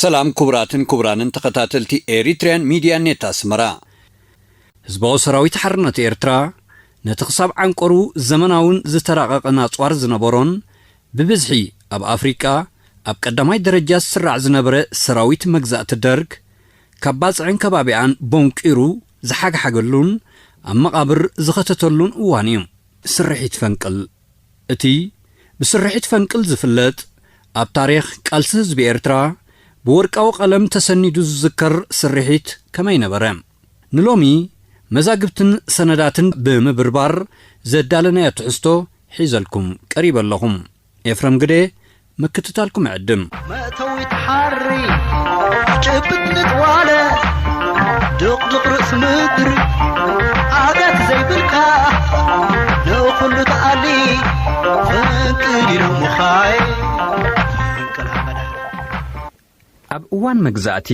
ሰላም ክቡራትን ክቡራንን ተኸታተልቲ ኤሪትሪያን ሚድያ ኔት ኣስመራ። ህዝባዊ ሰራዊት ሓርነት ኤርትራ ነቲ ክሳብ ዓንቀሩ ዘመናውን ዝተራቐቐን ኣጽዋር ዝነበሮን ብብዝሒ ኣብ ኣፍሪቃ ኣብ ቀዳማይ ደረጃ ዝስራዕ ዝነበረ ሰራዊት መግዛእቲ ደርግ ካብ ባጽዕን ከባቢኣን ቦንቂሩ ዝሓግሓገሉን ኣብ መቓብር ዝኸተተሉን እዋን እዩ። ስርሒት ፈንቅል። እቲ ብስርሒት ፈንቅል ዝፍለጥ ኣብ ታሪኽ ቃልሲ ህዝቢ ኤርትራ ብወርቃዊ ቀለም ተሰኒዱ ዝዝከር ስርሒት ከመይ ነበረ? ንሎሚ መዛግብትን ሰነዳትን ብምብርባር ዘዳለናዮ ትሕዝቶ ሒዘልኩም ቀሪበ ኣለኹም። ኤፍረም ግደ ምክትታልኩም ዕድም። መእተዊት ሓሪ ጭብጥ ንጥዋለ ድቕድቕ ርእሲ ምድሪ ኣቤት ዘይብልካ ንኹሉ ተኣሊ ፈንቅል ኢሎምኻይ ፈንቅል ኣበዳ። ኣብ እዋን መግዛእቲ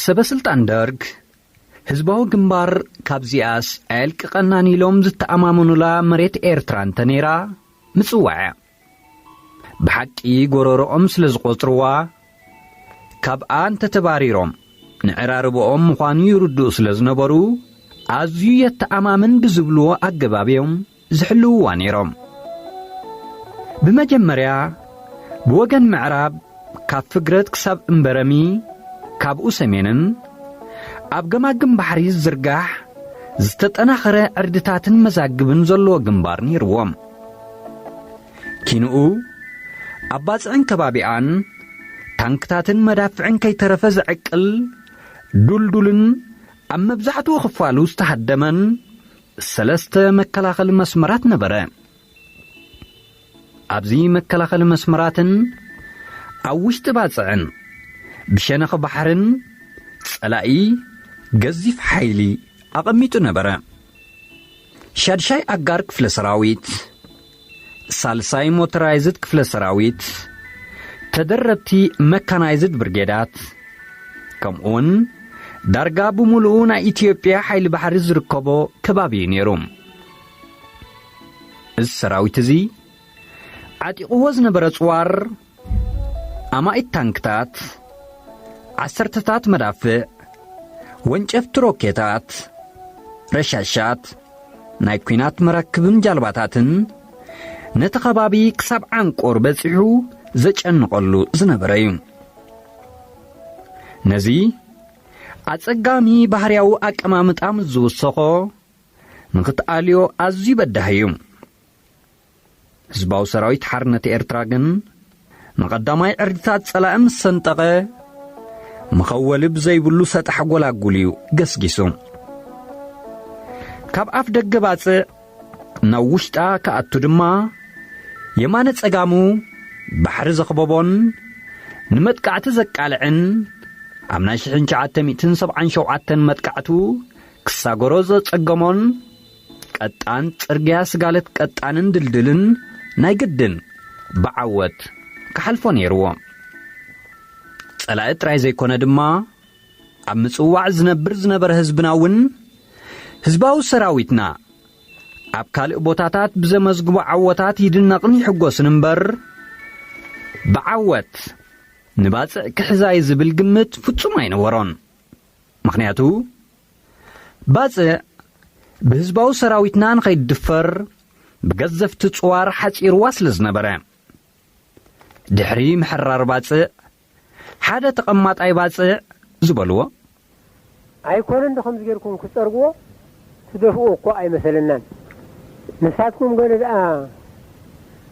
ሰበ ስልጣን ደርግ ህዝባዊ ግንባር ካብዚኣስ ኣየልቅቐናን ኢሎም ዝተኣማመኑላ መሬት ኤርትራ እንተነይራ ምጽዋዕ እያ። ብሓቂ ጎረሮኦም ስለ ዝቖጽርዋ፣ ካብኣ እንተተባሪሮም ንዕራርብኦም ምዃኑ ይርድኡ ስለ ዝነበሩ፣ ኣዝዩ የተኣማምን ብዝብልዎ ኣገባብ እዮም ዝሕልውዋ ነይሮም። ብመጀመርያ፣ ብወገን ምዕራብ ካብ ፍግረት ክሳብ እምበረሚ፣ ካብኡ ሰሜንን ኣብ ገማግም ባሕሪ ዝዝርጋሕ ዝተጠናኸረ ዕርድታትን መዛግብን ዘለዎ ግንባር ነይርዎም። ኪንኡ ኣብ ባጽዕን ከባቢኣን ታንክታትን መዳፍዕን ከይተረፈ ዘዕቅል ዱልዱልን ኣብ መብዛሕትኡ ክፋሉ ዝተሃደመን ሰለስተ መከላኸሊ መስመራት ነበረ። ኣብዚ መከላኸሊ መስመራትን ኣብ ውሽጢ ባጽዕን ብሸነኽ ባሕርን ጸላኢ ገዚፍ ሓይሊ ኣቐሚጡ ነበረ። ሻድሻይ ኣጋር ክፍለ ሰራዊት፣ ሳልሳይ ሞተራይዝድ ክፍለ ሰራዊት፣ ተደረብቲ መካናይዝድ ብርጌዳት፣ ከምኡውን ዳርጋ ብምሉኡ ናይ ኢትዮጵያ ሓይሊ ባሕሪ ዝርከቦ ከባቢ እዩ ነይሩ። እዚ ሰራዊት እዚ ዓጢቕዎ ዝነበረ ጽዋር፣ ኣማኢት ታንክታት፣ ዓሰርተታት መዳፍዕ፣ ወንጨፍቲ ሮኬታት፣ ረሻሻት፣ ናይ ኲናት መራክብን ጃልባታትን ነቲ ከባቢ ክሳብ ዓንቆር በጺሑ ዘጨንቐሉ ዝነበረ እዩ። ነዚ ኣጸጋሚ ባህርያዊ ኣቀማምጣ ምስ ዝውሰኾ፣ ንኽትኣልዮ ኣዝዩ በዳሂ እዩ። ህዝባዊ ሰራዊት ሓርነት ኤርትራ ግን ንቐዳማይ ዕርድታት ጸላኢ ምስ ሰንጠቐ፣ መኸወሊ ብዘይብሉ ሰጣሕ ጎላጉል እዩ ገስጊሱ። ካብ ኣፍ ደገ ባጽዕ ናብ ውሽጣ ክኣቱ ድማ፣ የማነ ጸጋሙ ባሕሪ ዘኽበቦን ንመጥቃዕቲ ዘቃልዕን፣ ኣብ ናይ ሽሕን ትሽዓተ ሚእትን ሰብዓን ሸውዓተን መጥቃዕቱ ክሳገሮ ዘጸገሞን፣ ቀጣን ጽርግያ ስጋለት ቀጣንን ድልድልን ናይ ግድን ብዓወት ክሓልፎ ነይርዎ። ጸላኢ ጥራይ ዘይኮነ ድማ፣ ኣብ ምጽዋዕ ዝነብር ዝነበረ ህዝብና እውን፣ ህዝባዊ ሰራዊትና ኣብ ካልእ ቦታታት ብዘመዝግቦ ዓወታት ይድነቕን ይሕጎስን እምበር፣ ብዓወት ንባጽዕ ክሕዛይ ዝብል ግምት ፍጹም ኣይነበሮን። ምኽንያቱ፣ ባጽዕ ብህዝባዊ ሰራዊትና ንኸይትድፈር ብገዘፍቲ ጽዋር ሓጺርዋ ስለ ዝነበረ፣ ድሕሪ ምሕራር ባጽዕ፣ ሓደ ተቐማጣይ ባጽዕ ዝበልዎ፣ ኣይኮነን ዶ ከምዚ ጌርኩም ክትጸርግዎ ትደፍእዎ እኮ ኣይመሰለናን። ንሳትኩም ገለ ደኣ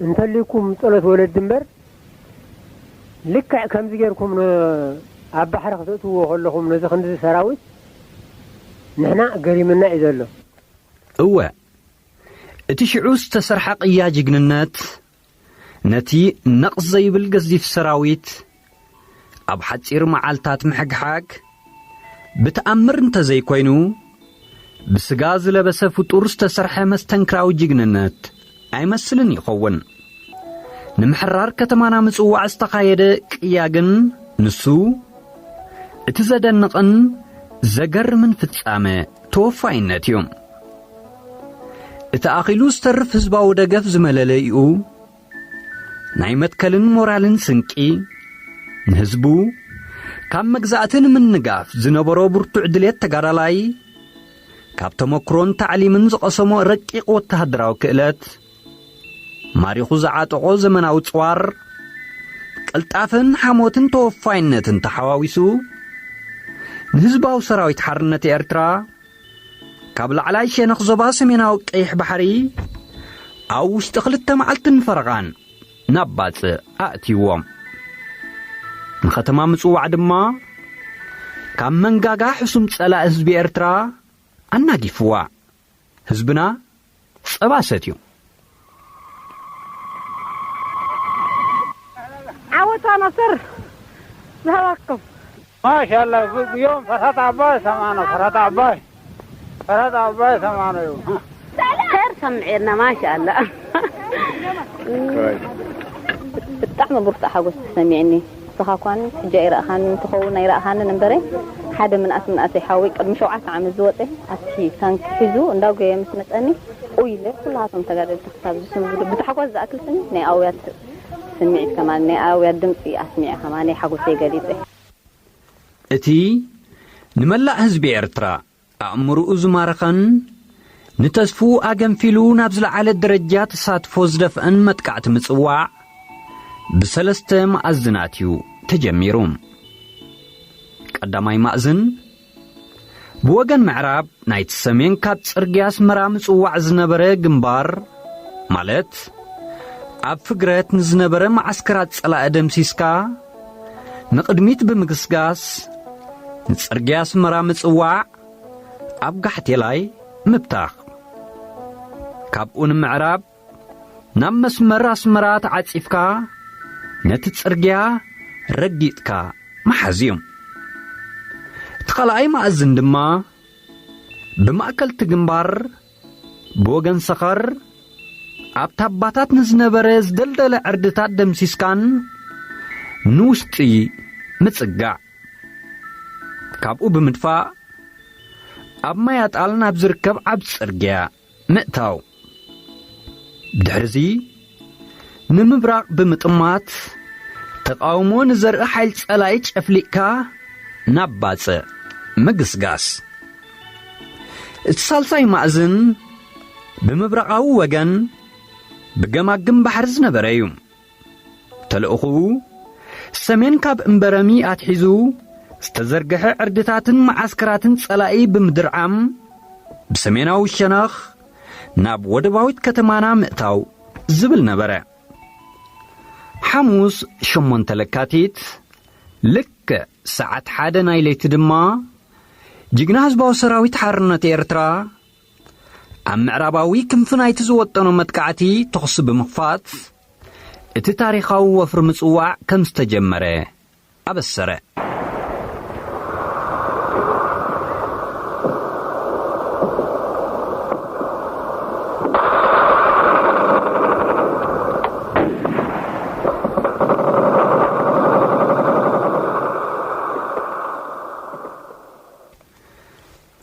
እንተልይኩም ጸሎት ወለዲ እምበር፣ ልክዕ ከምዚ ጌርኩም ን-፣ ኣብ ባሕሪ ክተእትውዎ ከለኹም ነዚ ክንድዚ ሰራዊት ንሕና ገሪምና እዩ ዘሎ። እወ፣ እቲ ሽዑ ዝተሰርሐ ቅያ ጅግንነት ነቲ ነቕ ዘይብል ገዚፍ ሰራዊት ኣብ ሓጺር መዓልታት ምሕግሓግ ብተኣምር እንተዘይኮይኑ፣ ብስጋ ዝለበሰ ፍጡር ዝተሰርሐ መስተንክራዊ ጅግንነት ኣይመስልን ይኸውን። ንምሕራር ከተማና ምጽዋዕ ዝተኻየደ ቅያ ግን፣ ንሱ እቲ ዘደንቕን ዘገርምን ፍጻመ ተወፋይነት እዩ። እቲ ኣኺሉ ዝተርፍ ህዝባዊ ደገፍ ዝመለለይኡ፣ ናይ መትከልን ሞራልን ስንቂ፣ ንህዝቡ ካብ መግዛእቲ ንምንጋፍ ዝነበሮ ብርቱዕ ድሌት ተጋዳላይ፣ ካብ ተመክሮን ታዕሊምን ዝቐሰሞ ረቂቕ ወተሃደራዊ ክእለት፣ ማሪኹ ዝዓጠቖ ዘመናዊ ጽዋር፣ ቅልጣፈን ሓሞትን ተወፋይነትን ተሓዋዊሱ፣ ንህዝባዊ ሰራዊት ሓርነት ኤርትራ፣ ካብ ላዕላይ ሸነኽ ዞባ ሰሜናዊ ቀይሕ ባሕሪ ኣብ ውሽጢ ክልተ መዓልትን ፈረቓን ናብ ባጽዕ ኣእትይዎም። ንኸተማ ምጽዋዕ ድማ ካብ መንጋጋ ሕሱም ጸላኢ ህዝቢ ኤርትራ ኣናጊፍዋ። ህዝብና ጸባ ሰትዩ። ዓወት ኣናስር ዝሃባኩም። ማሻላ ብዮም ፈሳት ዓባይ ሰማኖ ፈሳት ዓባይ ፈሳት ዓባይ ሰማኖ እዩ። ከር ሰምዔና ማሻላ። ብጣዕሚ ብርቱዕ ሓጎስ ተሰሚዕኒ። ንስኻ እኳን ሕጂ ኣይረእኻንን ትኸውን ኣይረእኻንን እምበረ ሓደ ምንኣስ ምንኣሰይ ሓወይ ቅድሚ ሸውዓተ ዓመት ዝወፀ ኣብቲ ታንኪ ሒዙ እንዳጎየ ምስ መፀኒ ኡይ ኢለ ኩላቶም ተጋደልቲ ክሳብ ዝስንብዱ ብታሕጓስ ዝኣክል ስኒ ናይ ኣውያት ስምዒት ከማን ናይ ኣውያት ድምፂ ኣስሚዐ ከማን ሓጎሰይ ገሊፀ። እቲ ንመላእ ህዝቢ ኤርትራ ኣእምርኡ ዝማረኸን ንተስፍኡ ኣገንፊሉ ናብ ዝለዓለ ደረጃ ተሳትፎ ዝደፍአን መጥቃዕቲ ምጽዋዕ ብሰለስተ መኣዝናት እዩ ተጀሚሩ። ቀዳማይ ማእዝን ብወገን ምዕራብ ናይቲ ሰሜን ካብ ጽርግያ ኣስመራ ምጽዋዕ ዝነበረ ግንባር ማለት ኣብ ፍግረት ንዝነበረ መዓስከራት ጸላኢ ደምሲስካ ንቕድሚት ብምግስጋስ ንጽርግያ ኣስመራ ምጽዋዕ ኣብ ጋሕቴላይ ምብታኽ። ካብኡ ንምዕራብ ናብ መስመር ኣስመራ ተዓጺፍካ ነቲ ጽርግያ ረጊጥካ ምሓዝ እዩ። እቲ ካልኣይ መኣዝን ድማ ብማእከል እቲ ግንባር ብወገን ሰኸር ኣብ ታባታት ንዝነበረ ዝደልደለ ዕርድታት ደምሲስካን ንውሽጢ ምጽጋዕ። ካብኡ ብምድፋእ ኣብ ማያጣል ናብ ዝርከብ ዓብ ጽርግያ ምእታው። ድሕርዚ ንምብራቕ ብምጥማት ተቓውሞ ንዘርኢ ሓይል ጸላኢ ጨፍሊቕካ ናብ ባጽዕ ምግስጋስ። እቲ ሳልሳይ ማእዝን ብምብራቓዊ ወገን ብገማግም ባሕሪ ዝነበረ እዩ። ተልእኹኡ ሰሜን ካብ እምበረሚ ኣትሒዙ ዝተዘርግሐ ዕርድታትን መዓስከራትን ጸላኢ ብምድርዓም ብሰሜናዊ ሸነኽ ናብ ወደባዊት ከተማና ምእታው ዝብል ነበረ። ሓሙስ ሸሞንተ ለካቲት ልክዕ ሰዓት ሓደ ናይ ለይቲ ድማ ጅግና ህዝባዊ ሰራዊት ሓርነት ኤርትራ ኣብ ምዕራባዊ ክንፊ ናይቲ ዝወጠኖ መጥቃዕቲ ተኹሲ ብምኽፋት እቲ ታሪኻዊ ወፍሪ ምጽዋዕ ከም ዝተጀመረ ኣበሰረ።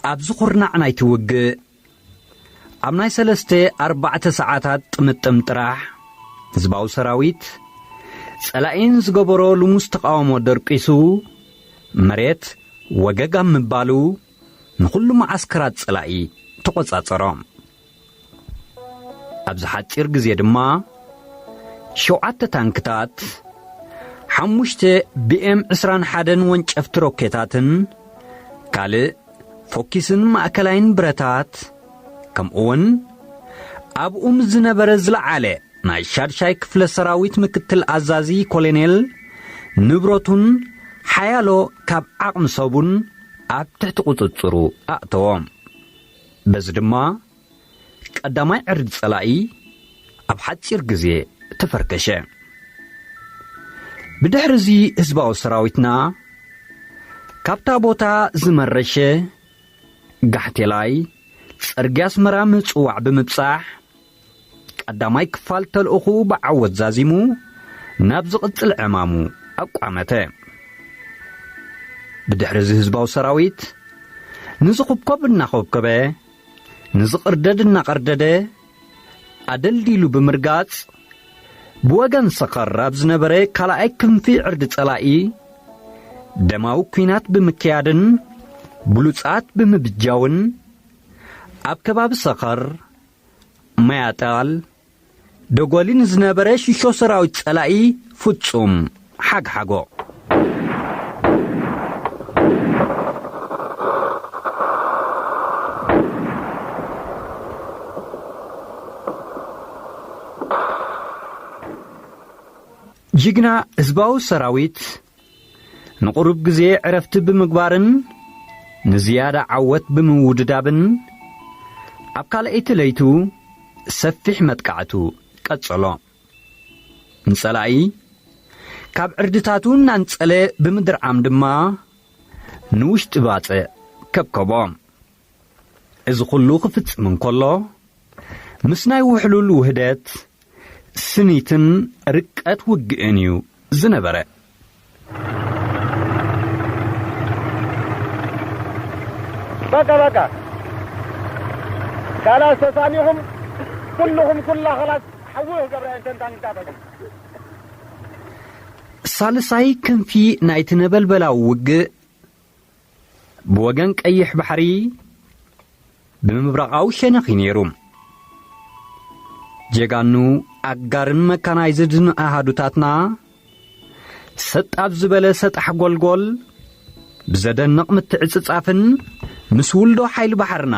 ኣብዚ ኹርናዕ ናይቲ ውግእ ኣብ ናይ ሰለስተ ኣርባዕተ ሰዓታት ጥምጥም ጥራሕ ህዝባዊ ሰራዊት ጸላኢን ዝገበሮ ልሙስ ተቓውሞ ደርቂሱ መሬት ወገግ ኣብ ምባሉ ንኹሉ መዓስከራት ጸላኢ ተቖጻጸሮ። ኣብዚ ሓጺር ግዜ ድማ ሸውዓተ ታንክታት፣ ሓሙሽተ ቢኤም ዕስራን ሓደን ወንጨፍቲ ሮኬታትን ካልእ ፎኪስን ማእከላይን ብረታት ከምኡውን ኣብኡ ምስ ዝነበረ ዝለዓለ ናይ ሻድሻይ ክፍለ ሰራዊት ምክትል ኣዛዚ ኮሎኔል ንብረቱን ሓያሎ ካብ ዓቕሚ ሰቡን ኣብ ትሕቲ ቁጽጽሩ ኣእተዎም። በዚ ድማ ቀዳማይ ዕርዲ ጸላኢ ኣብ ሓጺር ግዜ ተፈርከሸ። ብድሕርዚ ህዝባዊ ሰራዊትና ካብታ ቦታ ዝመረሸ ጋሕቴላይ፣ ጸርጊ ኣስመራ ምጽዋዕ ብምብጻሕ፣ ቀዳማይ ክፋል ተልእኹ ብዓወት ዛዚሙ ናብ ዝቕጽል ዕማሙ ኣቋመተ። ብድሕርዚ ህዝባዊ ሰራዊት ንዝኹብኮብ እናኾብኮበ፣ ንዝቕርደድ እናቐርደደ፣ ኣደልዲሉ ብምርጋጽ፣ ብወገን ሰኸር ኣብ ዝነበረ ካልኣይ ክንፊ ዕርዲ ጸላኢ ደማዊ ኲናት ብምክያድን ብሉጻት ብምብጃውን፣ ኣብ ከባቢ ሰኸር፣ ማያጣል፣ ደጎሊ ንዝነበረ ሽሾ ሰራዊት ጸላኢ ፍጹም ሓግሓጎ። ጅግና ህዝባዊ ሰራዊት ንቑሩብ ግዜ ዕረፍቲ ብምግባርን ንዝያዳ ዓወት ብምውድዳብን፣ ኣብ ካልኣይቲ ለይቱ ሰፊሕ መጥቃዕቱ ቀጸሎ። ንጸላኢ ካብ ዕርድታቱ እናንጸለ ብምድርዓም ድማ ንውሽጢ ባጽዕ ከብከቦ። እዚ ኩሉ ክፍጽም እንከሎ፣ ምስ ናይ ውሕሉል ውህደት፣ ስኒትን ርቀት ውግእን እዩ ዝነበረ። በቃ በቃ ካላስ ተሳኒኹም ኩልኹም ኩላ ካላስ ሓዊ ገብረ እንተን ታንክታተኩም ሳልሳይ ክንፊ ናይቲ ነበልበላዊ ውግእ ብወገን ቀይሕ ባሕሪ ብምብራቓዊ ሸነኽ እዩ ነይሩ። ጀጋኑ ኣጋርን መካናይዝድን ኣሃዱታትና ሰጥ ኣብ ዝበለ ሰጣሕ ጎልጎል ብዘደንቕ ምትዕጽጻፍን ምስ ውልዶ ሓይሊ ባሕርና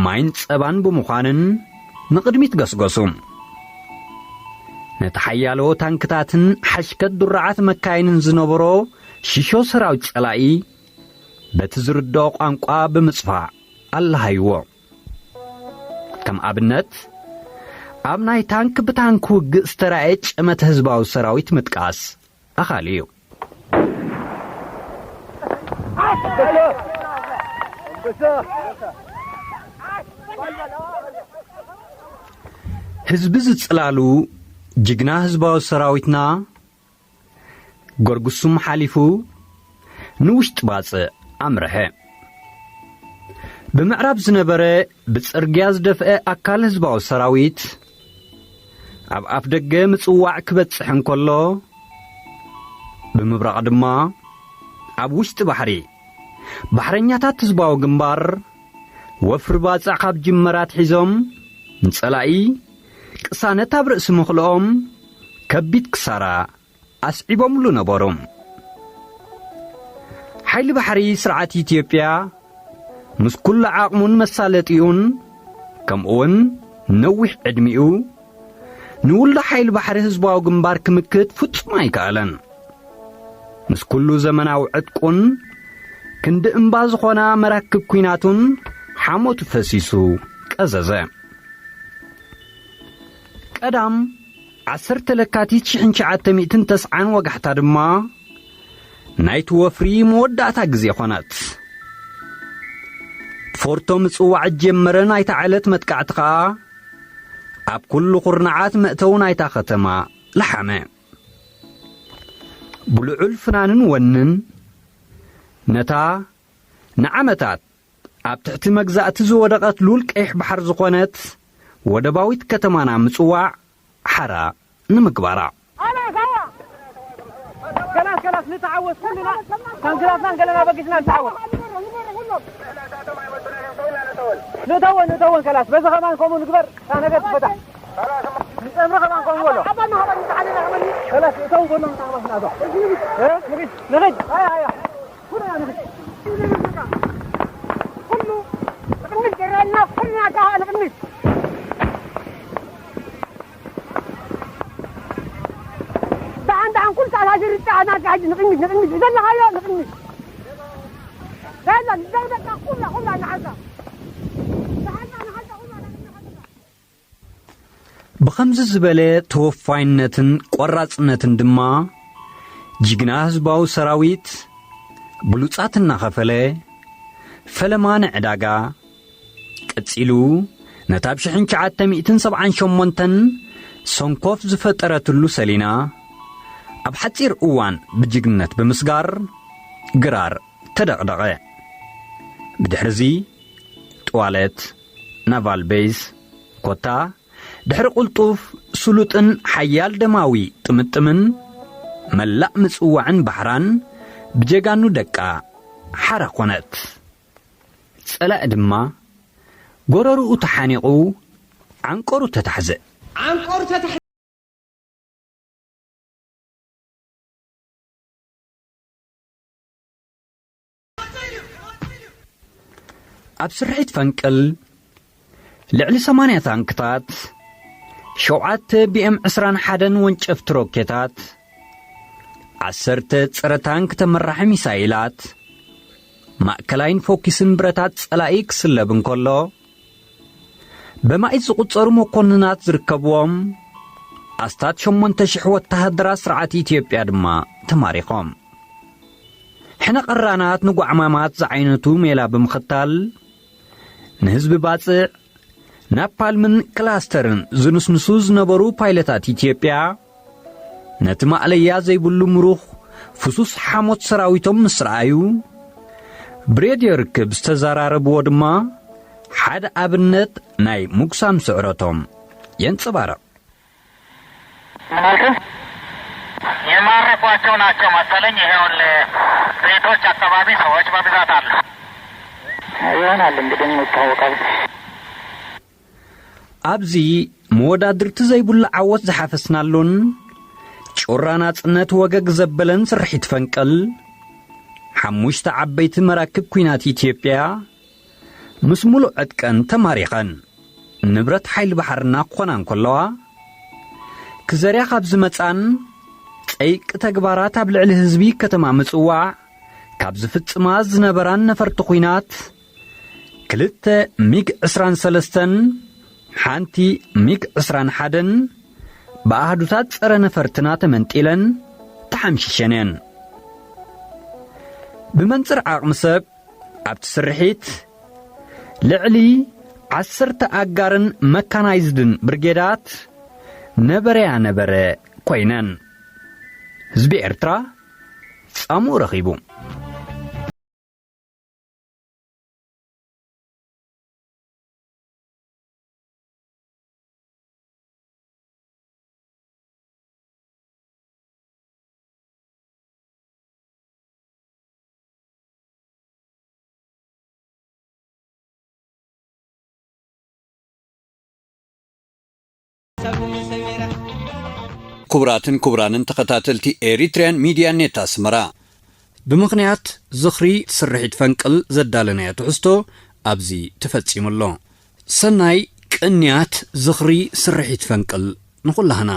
ማይን ጸባን ብምዃንን ንቕድሚት ገስገሱ። ነቲ ሓያሎ ታንክታትን ሓሽከት ዱራዓት መካይንን ዝነበሮ ሽሾ ሰራዊት ጸላኢ በቲ ዝርድኦ ቋንቋ ብምጽፋዕ ኣለሃይዎ። ከም ኣብነት ኣብ ናይ ታንክ ብታንክ ውግእ ዝተራእየ ጨመተ ህዝባዊ ሰራዊት ምጥቃስ ኣኻሊ እዩ። ህዝቢ ዝጽላሉ ጅግና ህዝባዊ ሰራዊትና ጎርጉሱም ሓሊፉ ንውሽጢ ባጽዕ ኣምርሐ። ብምዕራብ ዝነበረ ብጽርግያ ዝደፍአ ኣካል ህዝባዊ ሰራዊት ኣብ ኣፍ ደገ ምጽዋዕ ክበጽሕ እንከሎ፣ ብምብራቕ ድማ ኣብ ውሽጢ ባሕሪ ባሕረኛታት ህዝባዊ ግንባር ወፍሪ ባጽዕ ካብ ጅመራ ኣትሒዞም ንጸላኢ ቅሳነት ኣብ ርእሲ ምኽልኦም ከቢድ ክሳራ ኣስዒቦምሉ ነበሩ። ሓይሊ ባሕሪ ስርዓት ኢትዮጵያ ምስ ኩሉ ዓቕሙን መሳለጢኡን ከምኡውን ነዊሕ ዕድሚኡ ንውልዶ ሓይሊ ባሕሪ ህዝባዊ ግንባር ክምክት ፍጹም ኣይከኣለን። ምስ ኩሉ ዘመናዊ ዕጥቁን ክንዲ እምባ ዝኾና መራክብ ኲናቱን ሓሞቱ ፈሲሱ ቀዘዘ። ቀዳም ዓሰርተ ለካቲት ሽሕን ትሽዓተ ሚእትን ተስዓን ወጋሕታ ድማ ናይቲ ወፍሪ መወዳእታ ግዜ ኾነት። ፎርቶ ምጽዋዕ ጀመረ ናይታ ዕለት መጥቃዕቲ ኸኣ ኣብ ኩሉ ኩርናዓት መእተዊ ናይታ ኸተማ ለሓመ። ብልዑል ፍናንን ወንን ነታ ንዓመታት ኣብ ትሕቲ መግዛእቲ ዝወደቐት ሉል ቀይሕ ባሕር ዝኾነት ወደባዊት ከተማና ምጽዋዕ ሓራ ንምግባራ። ከላስ ከላስ ንተዓወት ኩልና ታንክታትናን ገለና በጊስና ንተዓወት። ንእተወን ንእተወን ከላስ በዚ ከማን ከምኡ ንግበር። እታ ነገር ትፈታሕ። ንጸምሪ ከማን ከምኡ በሎ። ከላስ እተው በሎ ንተዓወት ናቶ። ንኺድ ንኺድ። ኩሉ ንቕድሚት ጀራልና ኩልና ከኣ ንቕድሚት። ደሓን ደሓን ኩሉ ተኣሳሲሩ ጣዕና ካሕጂ ንቕድሚት ንቕድሚት ዝደለኻዮ ንቕድሚት። ዳይላ ንደውደቃ ኩላ ኩላ ንሓዛ ንሓዛ ንሓዛ ኩላ ንሓዛ። ብኸምዚ ዝበለ ተወፋይነትን ቆራጽነትን ድማ ጅግና ህዝባዊ ሰራዊት ብሉጻት እናኸፈለ፣ ፈለማ ንዕዳጋ፣ ቀጺሉ ነታ ብ ሽሕን ትሽዓተ ሚእትን ሰብዓን ሸሞንተን ሰንኮፍ ዝፈጠረትሉ ሰሊና፣ ኣብ ሓጺር እዋን ብጅግንነት ብምስጋር፣ ግራር ተደቕደቐ። ብድሕርዚ፣ ጥዋለት፣ ናቫል ቤዝ፣ ኮታ፣ ድሕሪ ቅልጡፍ፣ ስሉጥን ሓያል ደማዊ ጥምጥምን፣ መላእ ምጽዋዕን ባሕራን ብጀጋኑ ደቃ ሓራ ኮነት። ጸላኢ ድማ፣ ጎረርኡ ተሓኒቑ፣ ዓንቀሩ ተታሕዘ። ዓንቀሩ ተታሕ- ኣብ ስርሒት ፈንቅል፣ ልዕሊ ሰማንያ ታንክታት፣ ሸውዓተ ቢ ኤም ዕስራን ሓደን ወንጨፍቲ ሮኬታት፣ ዓሰርተ ጸረ ታንክ ተመራሒ ሚሳይላት፣ ማእከላይን ፎኪስን ብረታት ጸላኢ ክስለብ እንከሎ፣ በማኢት ዝቑጸሩ መኮንናት ዝርከብዎም ኣስታት ሸሞንተ ሽሕ ወተሃደራት ስርዓት ኢትዮጵያ ድማ ተማሪኾም። ሕነ ቀራናት ንጓዕማማት ዝዓይነቱ ሜላ ብምኽታል፣ ንህዝቢ ባጽዕ፣ ናፓልምን ክላስተርን ዝንስንሱ ዝነበሩ ፓይለታት ኢትዮጵያ፣ ነቲ ማእለያ ዘይብሉ ምሩኽ ፍሱስ ሓሞት ሰራዊቶም ምስ ረኣዩ፣ ብሬድዮ ርክብ ዝተዘራረብዎ ድማ ሓደ ኣብነት ናይ ምጉሳም ስዕረቶም የንጸባርቕ። ምን አልከኝ? የማረኳቸው ናቸው መሰለኝ። ይኸውልህ ቤቶች አካባቢ ሰዎች በብዛት አሉ። ይሆናል እንግዲህ፣ ይታወቃል። ኣብዚ መወዳድርቲ ዘይብሉ ዓወት ዝሓፈስናሉን ጩራ ናጽነት ወገግ ዘበለን ስርሒት ፈንቅል፣ ሓሙሽተ ዓበይቲ መራክብ ኲናት ኢትዮጵያ ምስ ሙሉእ ዕጥቀን ተማሪኸን፣ ንብረት ሓይሊ ባሕርና ክኾና እንከለዋ፣ ክዘርያ ካብ ዝመጻን ጸይቂ ተግባራት ኣብ ልዕሊ ህዝቢ ከተማ ምጽዋዕ ካብ ዝፍጽማ ዝነበራን ነፈርቲ ኲናት፣ ክልተ ሚግ ዕስራን ሰለስተን ሓንቲ ሚግ ዕስራን ሓደን ብኣሃዱታት ጸረ ነፈርትና ተመንጢለን ተሓምሺሸን እየን። ብመንጽር ዓቕሚ ሰብ ኣብቲ ስርሒት ልዕሊ ዓሰርተ ኣጋርን መካናይዝድን ብርጌዳት ነበረያ ነበረ ኮይነን። ህዝቢ ኤርትራ ጻምኡ ረኺቡ። ክቡራትን ክቡራንን ተኸታተልቲ ኤሪትሪያን ሚድያ ኔት ኣስመራ፣ ብምኽንያት ዝኽሪ ስርሒት ፈንቅል ዘዳለናዮ ትሕዝቶ ኣብዚ ተፈጺሙ ኣሎ። ሰናይ ቅንያት ዝኽሪ ስርሒት ፈንቅል ንኹላህና።